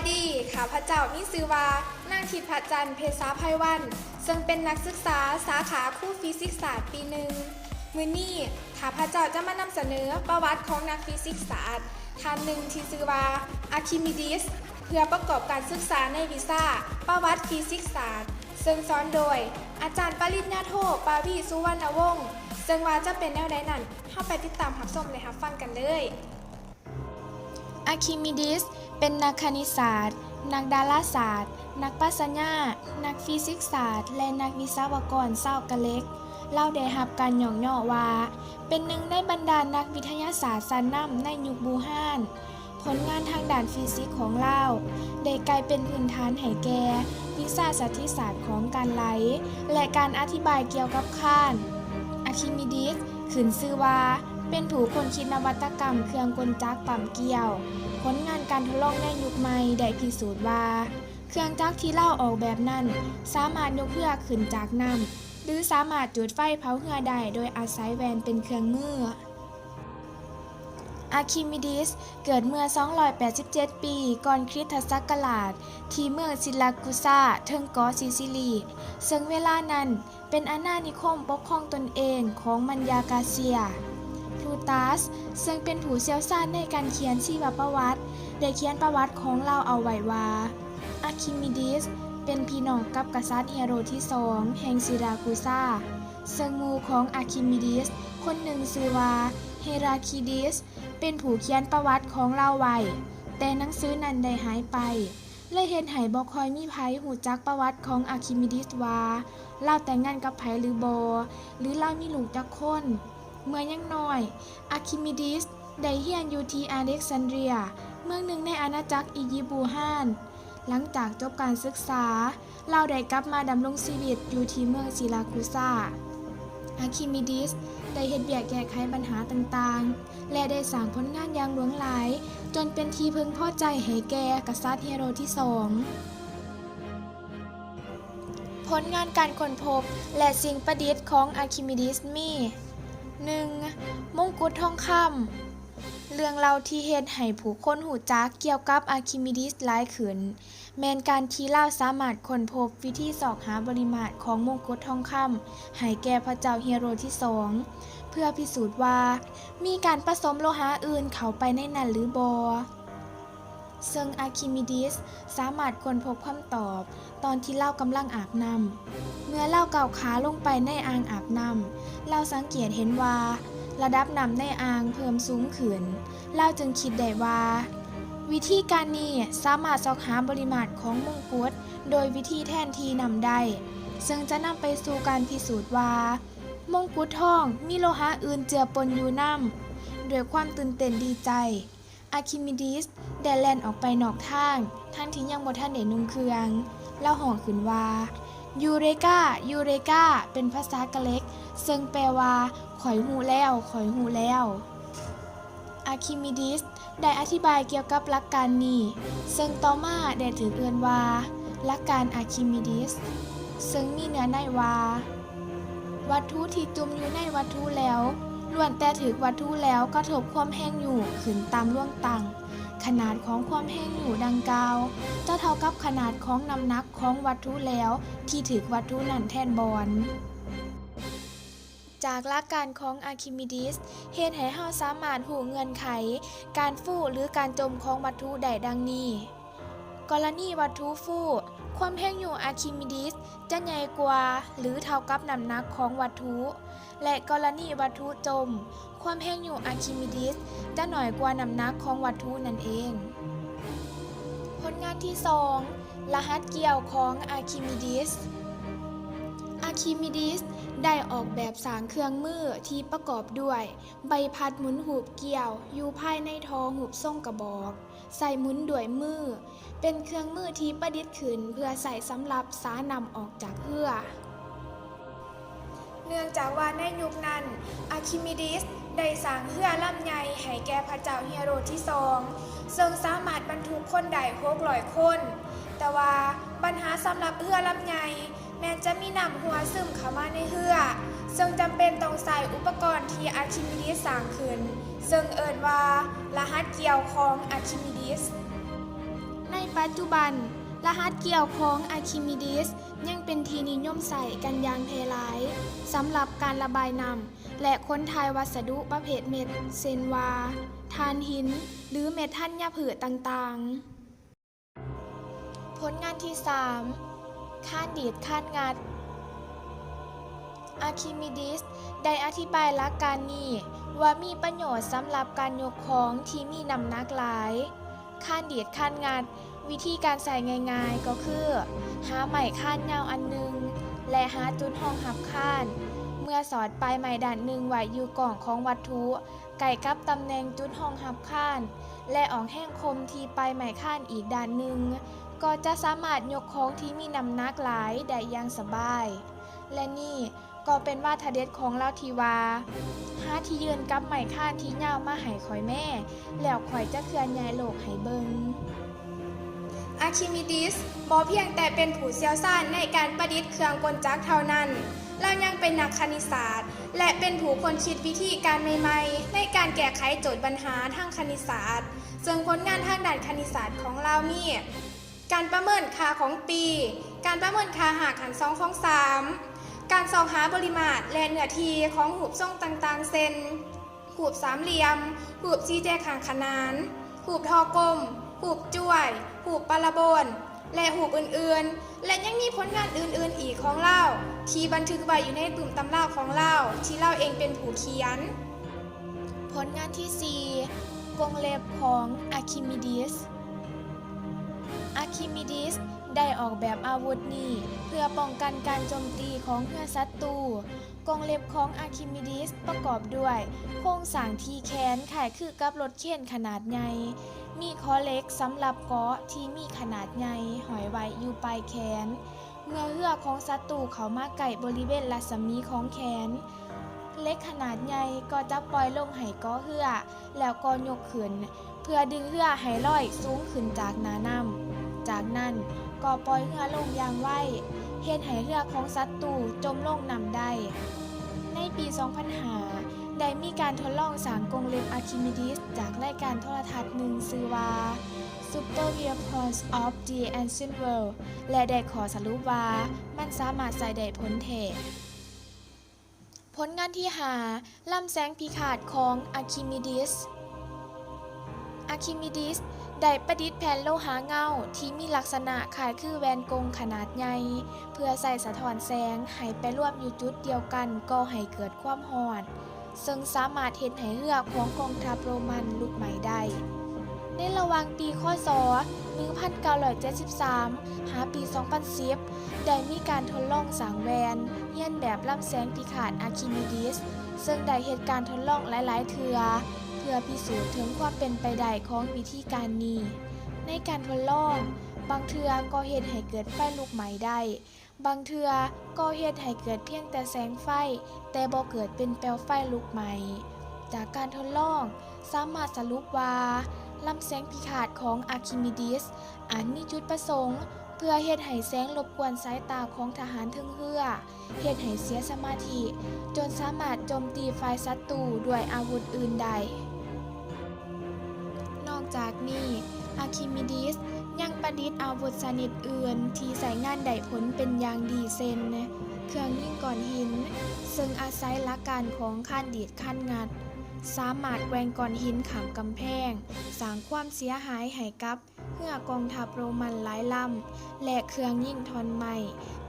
ດີ ຂ້າພະເຈົ້າມີຊື່ວ່າ ນາງທິດພະຈັນ ເພັດສາໄພວັນ ເຊິ່ງເປັນນັກສຶກສາສາຂາຄູຟີຊິກສາດປີໜຶ່ງ. ມື້ນີ້ ຂ້າພະເຈົ້າຈະມານຳສະເໜີປະຫວັດຂອງນັກຟີຊິກສາດທ່ານໜຶ່ງທີ່ຊື່ວ່າ ອາຄີມິດິສ ເພື່ອປະກອບການສຶກສາໃນວິຊາປະຫວັດຟີຊິກສາດ ເຊິ່ງສອນໂດຍອາຈານປະລິນຍາໂທ ປາວີ ສຸວັນນະວົງ ເຊິ່ງວ່າຈະເປັນແນວໃດນັ້ນ ເຮົາໄປຕິດຕາມຮັບຊົມ ແລະ ຮັບຟັງກັນເລີຍ. ອາຄີມິດິສ ເປັນນັກຄະນິດສາດ, ນັກດາລາສາດ, ນັກປັດຊະຍາ, ນັກຟີຊິກສາດ ແລະ ນັກວິສະວະກອນຊາວກະເລັກ. ລາວໄດ້ຮັບການຍ້ອງຍໍວ່າ ເປັນໜຶ່ງໃນບັນດານັກວິທະຍາສາດຊັ້ນນຳໃນຍຸກບູຮານ. ຜົນງານທາງດ້ານຟີຊິກຂອງລາວ ໄດ້ກາຍເປັນພື້ນຖານໃຫ້ແກ່ວິຊາສະຖິສາດຂອງການໄຫຼ ແລະ ການອະທິບາຍກ່ຽວກັບຄານ. ອາຄີມິດິສ ຂຶ້ນຊື່ວ່າເປັນຜູ້ຄົ້ນຄິດນະວັດຕະກຳເຄື່ອງກົນຈັກປ້ຳກ່ຽວ. ຜົນງານການທົດລອງໃນຍຸກໃໝ່ໄດ້ພິສູດວ່າ ເຄື່ອງຈັກທີ່ລາວອອກແບບນັ້ນ ສາມາດຍົກເຮືອຂຶ້ນຈາກນ້ຳ ຫຼື ສາມາດຈູດໄຟເຜົາເຮືອໄດ້ໂດຍອາໄສແວ່ນເປັນເຄື່ອງມື. ອາຄີມິດິສ ເກີດເມື່ອສອງຮ້ອຍແປດສິບເຈັດປີກ່ອນຄຣິສຕະສັກກະລາດ ທີ່ເມືອງຊີລາກູຊາ ເທິງເກາະຊິຊິລີ, ເຊິ່ງເວລານັ້ນເປັນອານານິຄົມປົກຄອງຕົນເອງຂອງມັນຢາກາເຊຍ. ພລູຕາສ ເຊິ່ງເປັນຜູ້ຊ່ຽວຊານໃນການຂຽນຊີວະປະຫວັດ ໄດ້ຂຽນປະຫວັດຂອງລາວເອົາໄວ້ວ່າ ອາຄີມິດິສ ເປັນພີ່ນ້ອງກັບກະສັດເຮໂຣດທີສອງແຫ່ງຊີລາກູຊາ, ເຊິ່ງໝູ່ຂອງອາຄີມິດິສຄົນໜຶ່ງຊື່ວ່າເຮຣາຄີດິສ ເປັນຜູ້ຂຽນປະຫວັດຂອງລາວໄວ້, ແຕ່ໜັງສືນັ້ນໄດ້ຫາຍໄປ, ເລີຍເຮັດໃຫ້ບໍ່ຄ່ອຍມີໃຜຮູ້ຈັກປະຫວັດຂອງອາຄີມິດິສວ່າລາວແຕ່ງງານກັບໃຜຫຼືບໍ່ ຫຼືລາວມີລູກຈັກຄົນ. ເມື່ອຍັງນ້ອຍ ອາຄີມິດິສໄດ້ຮຽນຢູ່ທີ່ອາເລັກຊານເດຍ ເມືອງໜຶ່ງໃນອານາຈັກອີຢິບບູຮານ. ຫຼັງຈາກຈົບການສຶກສາ, ລາວໄດ້ກັບມາດຳລົງຊີວິດຢູ່ທີ່ເມືອງຊີລາກູຊາ. ອາຄີມິດິສໄດ້ເຮັດວຽກແກ້ໄຂບັນຫາຕ່າງໆ ແລະ ໄດ້ສ້າງຜົນງານຢ່າງຫຼວງຫຼາຍ ຈົນເປັນທີ່ເພິ່ງພໍໃຈໃຫ້ແກ່ກະສັດເຮໂຣດທີສອງ. ຜົນງານການຄົ້ນພົບ ແລະ ສິ່ງປະດິດຂອງອາຄີມິດິສມີ ໜຶ່ງ. ມົງກຸດທອງຄຳ. ເລື່ອງເລົ່າທີ່ເຮັດໃຫ້ຜູ້ຄົນຮູ້ຈັກກ່ຽວກັບອາຄີມິດິສຫຼາຍຂຶ້ນ ແມ່ນການທີ່ລາວສາມາດຄົ້ນພົບວິທີຊອກຫາບໍລິມາດຂອງມົງກຸດທອງຄຳໃຫ້ແກ່ພະເຈົ້າເຮໂຣດທີສອງ ເພື່ອພິສູດວ່າມີການປະສົມໂລຫະອື່ນເຂົ້າໄປໃນນັ້ນຫຼືບໍ່. ເຊິ່ງອາຄີມິດິສສາມາດຄົ້ນພົບຄຳຕອບຕອນທີ່ລາວກຳລັງອາບນ້ຳ. ເມື່ອລາວກ້າວຂາລົງໄປໃນອ່າງອາບນ້ຳ, ລາວສັງເກດເຫັນວ່າລະດັບນ້ຳໃນອ່າງເພີ່ມສູງຂຶ້ນ. ລາວຈຶ່ງຄິດໄດ້ວ່າ ວິທີການນີ້ສາມາດຊອກຫາບໍລິມາດຂອງມົງກຸດໂດຍວິທີແທນທີ່ນ້ຳໄດ້, ເຊິ່ງຈະນຳໄປສູ່ການພິສູດວ່າ ມົງກຸດທອງມີໂລຫະອື່ນເຈືອປົນຢູ່ນຳ. ດ້ວຍຄວາມຕື່ນເຕັ້ນດີໃຈ, ອາຄີມິດິສໄດ້ແລ່ນອອກໄປນອກທາງ ທັງທີ່ຍັງບໍ່ທັນໄດ້ນຸ່ງເຄື່ອງ. ລາວຮ້ອງຂຶ້ນວ່າ ຢູເຣກາ! ຢູເຣກາ! ເປັນພາສາກະເລັກ, ເຊິ່ງແປວ່າ ຂ້ອຍຮູ້ແລ້ວ! ຂ້ອຍຮູ້ແລ້ວ! ອາຄີມິດິສໄດ້ອະທິບາຍກ່ຽວກັບຫຼັກການນີ້, ເຊິ່ງຕໍ່ມາໄດ້ຖືກເອີ້ນວ່າ ຫຼັກການອາຄີມິດິສ, ເຊິ່ງມີເນື້ອໃນວ່າ ວັດຖຸທີ່ຈຸ່ມຢູ່ໃນວັດຖຸແຫຼວ ລ້ວນແຕ່ຖືກວັດຖຸແຫຼວກະທົບຄວາມແຮງຍູ້ຂຶ້ນຕາມລວງຕັ້ງ. ຂະໜາດຂອງຄວາມແຮງຍູ້ດັ່ງກ່າວ ຈະເທົ່າກັບຂະໜາດຂອງນ້ຳໜັກຂອງວັດຖຸແຫຼວທີ່ຖືກວັດຖຸນັ້ນແທນບ່ອນ. ຈາກຫຼັກການຂອງອາຄີມິດິສ ເຮັດໃຫ້ເຮົາສາມາດຮູ້ເງື່ອນໄຂການຟູ ຫຼື ການຈົມຂອງວັດຖຸໄດ້ດັ່ງນີ້. ກໍລະນີວັດຖຸຟູ, ຄວາມແຮງຍູ້ອາຄີມິດິສຈະໃຫຍ່ກວ່າ ຫຼື ເທົ່າກັບນ້ຳໜັກຂອງວັດຖຸ, ແລະ ກໍລະນີວັດຖຸຈົມ, ຄວາມແຮງຍູ້ອາຄີມິດິສຈະໜ້ອຍກວ່ານ້ຳໜັກຂອງວັດຖຸນັ້ນເອງ. ຜົນງານທີສອງ, ລະຫັດກ່ຽວຂອງອາຄີມິດິສ. ອາຄີມິດິສໄດ້ອອກແບບສ້າງເຄື່ອງມືທີ່ປະກອບດ້ວຍ ໃບພັດໝູນຮູບກ່ຽວຢູ່ພາຍໃນທໍ່ຮູບຊົງກະບອກ, ໃຊ້ໝູນດ້ວຍມື, ເປັນເຄື່ອງມືທີ່ປະດິດຂຶ້ນເພື່ອໃຊ້ສຳລັບສານ້ຳອອກຈາກເຮືອ. ເນື່ອງຈາກວ່າໃນຍຸກນັ້ນ ອາຄີມິດິສໄດ້ສ້າງເຮືອລຳໃຫຍ່ໃຫ້ແກ່ພະເຈົ້າເຮໂຣດທີສອງ ເຊິ່ງສາມາດບັນທຸກຄົນໄດ້ຫົກຮ້ອຍຄົນ. ແຕ່ວ່າບັນຫາສຳລັບເຮືອລຳໃຫຍ່ ແມ່ນຈະມີນ້ຳຮົ່ວຊຶມເຂົ້າມາໃນເຮືອ, ເຊິ່ງຈຳເປັນຕ້ອງໃຊ້ອຸປະກອນທີ່ອາຄີມິດິສສ້າງຂຶ້ນ, ເຊິ່ງເອີ້ນວ່າລະຫັດກ່ຽວຂອງອາຄີມິດິສ. ໃນປັດຈຸບັນ, ລະຫັດກ່ຽວຂອງອາຄີມິດິສຍັງເປັນທີ່ນິຍົມໃຊ້ກັນຢ່າງແຜ່ຫຼາຍສຳລັບການລະບາຍນ້ຳ ແລະ ຂົນຖ່າຍວັດສະດຸປະເພດເມັດ ເຊັ່ນວ່າ ຖ່ານຫີນ ຫຼື ເມັດທັນຍະພືດຕ່າງໆ. ຜົນງານທີສາມ ຄານດີດຄານງັດ. ອາຄີມິດິສໄດ້ອະທິບາຍຫຼັກການນີ້ວ່າມີປະໂຫຍດສຳລັບການຍົກຂອງທີ່ມີນ້ຳໜັກຫຼາຍ. ຄານດີດຄານງັດ, ວິທີການໃຊ້ງ່າຍໆກໍຄື ຫາໄມ້ຄານຍາວອັນໜຶ່ງ ແລະ ຫາຈຸດຮອງຮັບຄານ. ເມື່ອສອດປາຍໄມ້ດ້ານໜຶ່ງໄວ້ຢູ່ກ້ອງຂອງວັດຖຸ ໃກ້ກັບຕຳແໜ່ງຈຸດຮອງຮັບຄານ ແລະ ອອກແຮງຄົມທີ່ປາຍໄມ້ຄານອີກດ້ານໜຶ່ງ, ກໍຈະສາມາດຍົກຂອງທີ່ມີນ້ຳໜັກຫຼາຍໄດ້ຢ່າງສະບາຍ. ແລະ ນີ້ກໍເປັນວາທະເດັດຂອງລາວທີ່ວ່າ, ຫາທີ່ຍື່ນກັບໄມ້ຄານທີ່ຍາວມາໃຫ້ຂ້ອຍແມ້, ແລ້ວຂ້ອຍຈະເຄື່ອນຍ້າຍໂລກໃຫ້ເບິ່ງ. ອາຄີມິດິສບໍ່ພຽງແຕ່ເປັນຜູ້ຊ່ຽວຊານໃນການປະດິດເຄື່ອງກົນຈັກເທົ່ານັ້ນ, ລາວຍັງເປັນນັກຄະນິດສາດ ແລະ ເປັນຜູ້ຄົ້ນຄິດວິທີການໃໝ່ໆໃນການແກ້ໄຂໂຈດບັນຫາທາງຄະນິດສາດ, ເຊິ່ງຜົນງານທາງດ້ານຄະນິດສາດຂອງລາວມີ ການປະເມີນຄ່າຂອງປີ, ການປະເມີນຄ່າຮາກຂັ້ນສອງຂອງສາມ, ການຊອກຫາບໍລິມາດ ແລະ ເນື້ອທີ່ຂອງຮູບຊົງຕ່າງໆ ເຊັ່ນ ຮູບສາມຫຼ່ຽມ, ຮູບສີ່ແຈກຂ້າງຂະໜານ, ຮູບທໍ່ກົມ, ຮູບຈ້ວຍ, ຮູບປາລາໂບນ ແລະ ຮູບອື່ນໆ ແລະ ຍັງມີຜົນງານອື່ນໆອີກຂອງລາວ ທີ່ບັນທຶກໄວ້ຢູ່ໃນປຶ້ມຕຳລາຂອງລາວ ທີ່ລາວເອງເປັນຜູ້ຂຽນ. ຜົນງານທີສີ່ ກົງເລັບຂອງອາຄີມິດິສ. ອາຄີມິດິສໄດ້ອອກແບບອາວຸດນີ້ເພື່ອປ້ອງກັນການໂຈມຕີຂອງເຮືອສັດຕູ. ກົງເລັບຂອງອາຄີມິດິສປະກອບດ້ວຍໂຄງສ້າງທີ່ແຂນຄ້າຍຄືກັບລົດເຄນຂະໜາດໃຫຍ່, ມີຂໍເຫຼັກສຳລັບເກາະທີ່ມີຂະໜາດໃຫຍ່ຫ້ອຍໄວ້ຢູ່ປາຍແຂນ. ເມື່ອເຮືອຂອງສັດຕູເຂົ້າມາໃກ້ບໍລິເວນລັດສະໝີຂອງແຂນ, ເຫຼັກຂະໜາດໃຫຍ່ກໍຈະປ່ອຍລົງໃຫ້ເກາະເຮືອ ແລ້ວກໍຍົກຂຶ້ນ ເພື່ອດຶງເຮືອໃຫ້ລອຍສູງຂຶ້ນຈາກໜ້ານ້ຳ. ຈາກນັ້ນກໍປ່ອຍເຮືອລົງຢ່າງໄວ, ເຮັດໃຫ້ເຮືອຂອງສັດຕູຈົມລົງນ້ຳໄດ້. ໃນປີສອງພັນຫ້າ ໄດ້ມີການທົດລອງສ້າງກົງເລັບອາຄີມິດິສຈາກລາຍການໂທລະທັດໜຶ່ງຊື່ວ່າ Superior Pulse of the Ancient World ແລະ ໄດ້ຂໍ້ສະຫຼຸບວ່າມັນສາມາດໃຊ້ໄດ້ຜົນແທ້. ຜົນງານທີຫ້າ ລຳແສງພິຄາດຂອງອາຄີມິດິສ. ອາຄີມິດິສໄດ້ປະດິດແຜ່ນໂລຫະເງົາທີ່ມີລັກສະນະຄ້າຍຄືແວ່ນກົງຂະໜາດໃຫຍ່ ເພື່ອໃຊ້ສະທ້ອນແສງໃຫ້ໄປລວມຢູ່ຈຸດດຽວກັນ ກໍ່ໃຫ້ເກີດຄວາມຮ້ອນ, ເຊິ່ງສາມາດເຮັດໃຫ້ເຮືອຂອງກອງທັບໂຣມັນລຸກໄໝ້ໄດ້. ໃນລະຫວ່າງປີ ຄ.ສ. ໜຶ່ງພັນເກົ້າຮ້ອຍເຈັດສິບສາມ ຫາປີສອງພັນສິບ ໄດ້ມີການທົດລອງສ້າງແວ່ນຮຽນແບບລຳແສງພິຄາດອາຄີມິດິສ, ເຊິ່ງໄດ້ເຮັດການທົດລອງຫຼາຍໆເທື່ອ ເພື່ອພິສູດເຖິງຄວາມເປັນໄປໄດ້ຂອງວິທີການນີ້. ໃນການທົດລອງ, ບາງເທື່ອກໍເຮັດໃຫ້ເກີດໄຟລຸກໄໝ້ໄດ້, ບາງເທື່ອກໍເຮັດໃຫ້ເກີດພຽງແຕ່ແສງໄຟ, ແຕ່ບໍ່ເກີດເປັນແປວໄຟລຸກໄໝ້. ຈາກການທົດລອງ, ສາມາດສະຫຼຸບວ່າ ລຳແສງພິຄາດຂອງອາຄີມິດິສ ອາດມີຈຸດປະສົງເພື່ອເຮັດໃຫ້ແສງລົບກວນສາຍຕາຂອງທະຫານເທິງເຮືອ, ເຮັດໃຫ້ເສຍສະມາທິ ຈົນສາມາດໂຈມຕີຝ່າຍສັດຕູດ້ວຍອາວຸດອື່ນໄດ້. ນອກຈາກນີ້, ອາຄີມິດິສຍັງປະດິດອາວຸດຊະນິດອື່ນທີ່ໃຊ້ງານໄດ້ຜົນເປັນຢ່າງດີ ເຊັ່ນ ເຄື່ອງຍິງກ້ອນຫີນ, ເຊິ່ງອາໄສຫຼັກການຂອງຄານດີດຄານງັດ, ສາມາດແກວ່ງກ້ອນຫີນຂ້າມກຳແພງ, ສ້າງຄວາມເສຍຫາຍໃຫ້ກັບເຮືອກອງທັບໂຣມັນຫຼາຍລຳ ແລະ ເຄື່ອງຍິງທ່ອນໄມ້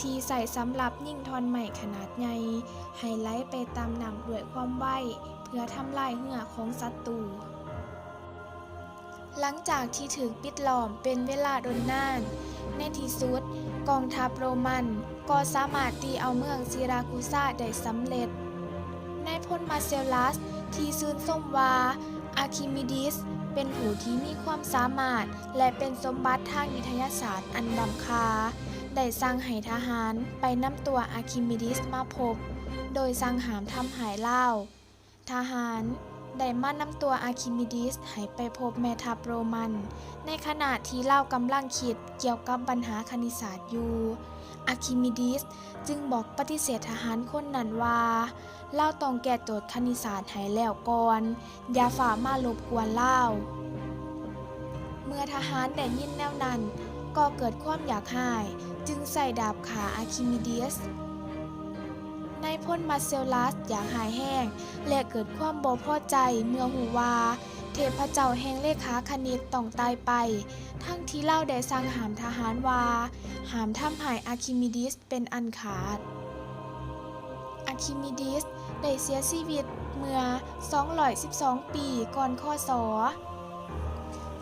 ທີ່ໃຊ້ສຳລັບຍິງທ່ອນໄມ້ຂະໜາດໃຫຍ່ ໃຫ້ໄຫຼໄປຕາມນ້ຳດ້ວຍຄວາມໄວ ເພື່ອທຳລາຍເຮືອຂອງສັດຕູ. ຫຼັງຈາກທີ່ຖືກປິດລ້ອມເປັນເວລາດົນນານ, ໃນທີ່ສຸດກອງທັບໂຣມັນກໍສາມາດຕີເອົາເມືອງຊີຣາຄູຊາໄດ້ສຳເລັດ. ນາຍພົນມາເຊລັສ ທີ່ຊື່ນຊົມວ່າອາຄີມິດິສເປັນຜູ້ທີ່ມີຄວາມສາມາດ ແລະ ເປັນສົມບັດທາງວິທະຍາສາດອັນລ້ຳຄ່າ, ໄດ້ສັ່ງໃຫ້ທະຫານໄປນຳຕົວອາຄີມິດິສມາພົບ, ໂດຍສັ່ງຫ້າມທຳຮ້າຍລາວ. ທະຫານໄດ້ມານຳຕົວອາຄີມິດິສໃຫ້ໄປພົບແມ່ທັບໂຣມັນ, ໃນຂະນະທີ່ລາວກຳລັງຄິດກ່ຽວກັບບັນຫາຄະນິດສາດຢູ່. ອາຄີມິດິສຈຶ່ງບອກປະຕິເສດທະຫານຄົນນັ້ນວ່າ ລາວຕ້ອງແກ້ໂຈດຄະນິດສາດໃຫ້ແລ້ວກ່ອນ, ຢ່າຟ້າວມາລົບກວນລາວ. ເມື່ອທະຫານໄດ້ຍິນແນວນັ້ນ ກໍເກີດຄວາມຢາກຮ້າຍ ຈຶ່ງໃຊ້ດາບຂ້າອາຄີມິດິສ. ນາຍພົນມາເຊວລັສຢາກຮ້າຍແຮງ ແລະ ເກີດຄວາມບໍ່ພໍໃຈເມື່ອຮູ້ວ່າເທບພະເຈົ້າແຫ່ງເລຂາຄະນິດຕ້ອງຕາຍໄປ, ທັງທີ່ລາວໄດ້ສັ່ງຫ້າມທະຫານວ່າ ຫ້າມທຳຮ້າຍອາຄີມິດິສເປັນອັນຂາດ. ອາຄີມິດິສໄດ້ເສຍຊີວິດເມື່ອສອງຮ້ອຍສິບສອງປີກ່ອນ ຄ.ສ.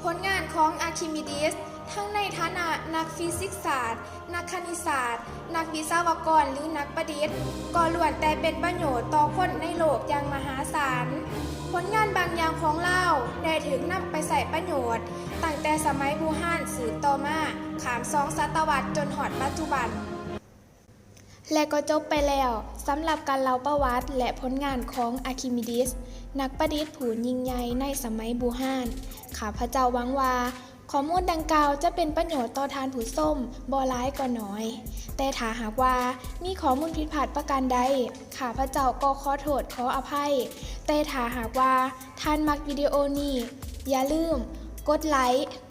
ຜົນງານຂອງອາຄີມິດິສ ທັງໃນຖານະນັກຟີຊິກສາດ, ນັກຄະນິດສາດ, ນັກວິສະວະກອນ ຫຼື ນັກປະດິດ ກໍລ້ວນແຕ່ເປັນປະໂຫຍດຕໍ່ຄົນໃນໂລກຢ່າງມະຫາສານ. ຜົນງານບາງຢ່າງຂອງລາວໄດ້ຖືກນຳໄປໃຊ້ປະໂຫຍດຕັ້ງແຕ່ສະໄໝບູຮານສືບຕໍ່ມາ ຂ້າມສອງສະຕະວັດຈົນຮອດປັດຈຸບັນ. ແລະກໍຈົບໄປແລ້ວສຳລັບການເລົ່າປະຫວັດ ແລະ ຜົນງານຂອງອາຄີມິດິສ ນັກປະດິດຜູ້ຍິ່ງໃຫຍ່ໃນສະໄໝບູຮານ. ຂ້າພະເຈົ້າຫວັງວ່າຂໍ້ມູນດັ່ງກ່າວຈະເປັນປະໂຫຍດຕໍ່ທ່ານຜູ້ຊົມບໍ່ຫຼາຍກໍໜ້ອຍ, ແຕ່ຖ້າຫາກວ່າມີຂໍ້ມູນຜິດພາດປະການໃດ, ຂ້າພະເຈົ້າກໍຂໍໂທດຂໍອະໄພ. ແຕ່ຖ້າຫາກວ່າທ່ານມັກວິດີໂອນີ້, ຢ່າລືມກົດໄລ,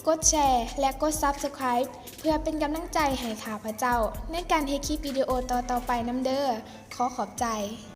ກົດແຊ ແລະ ກົດ Subscribe ເພື່ອເປັນກຳລັງໃຈໃຫ້ຂ້າພະເຈົ້າໃນການເຮັດຄລິບວິດີໂອຕໍ່ໆໄປນຳເດີ້. ຂໍຂອບໃຈ.